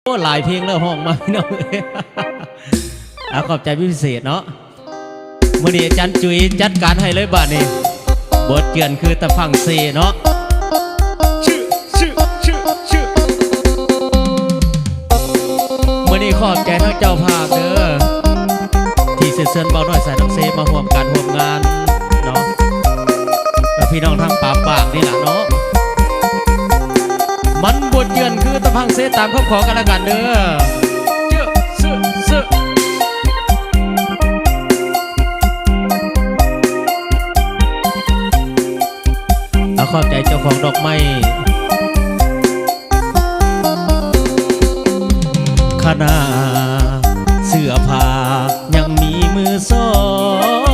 ໂອ້ ຫຼາຍເພງແລ້ວຮ້ອງມາ ພີ່ນ້ອງເອີຍ. ອາ ຂອບໃຈເປັນພິເສດເນາະ. ມື້ນີ້ອາຈານຈຸຍຈັດການໃຫ້ເລີຍບາດນີ້. ບົດເຈື່ອນຄືຕາຝັ່ງເຊເນາະ. ຊຶ ຊຶ ຊຶ ຊຶ. ມື້ນີ້ຂອບໃຈທາງເຈົ້າພາບເດີ ທີ່ເຊີນເຊີນບ່າວນ້ອຍສາຍນ້ຳເຊມາຮ່ວມການຮ່ວມງານເນາະ ກັບພີ່ນ້ອງທາງປາປາກນີ້ລະເນາະ. ມັນບົດເຈື່ອນຄືຕາຝັ່ງເຊ ຕາມຄຳຂໍກັນແລະກັນເດີ. ຊຶ ຊຶ ຊຶ. ອາ ຂອບໃຈເຈົ້າຂອງດອກໄມ້. ຂະໜາດເສື້ອຜ້າຍັງມີມືສອງ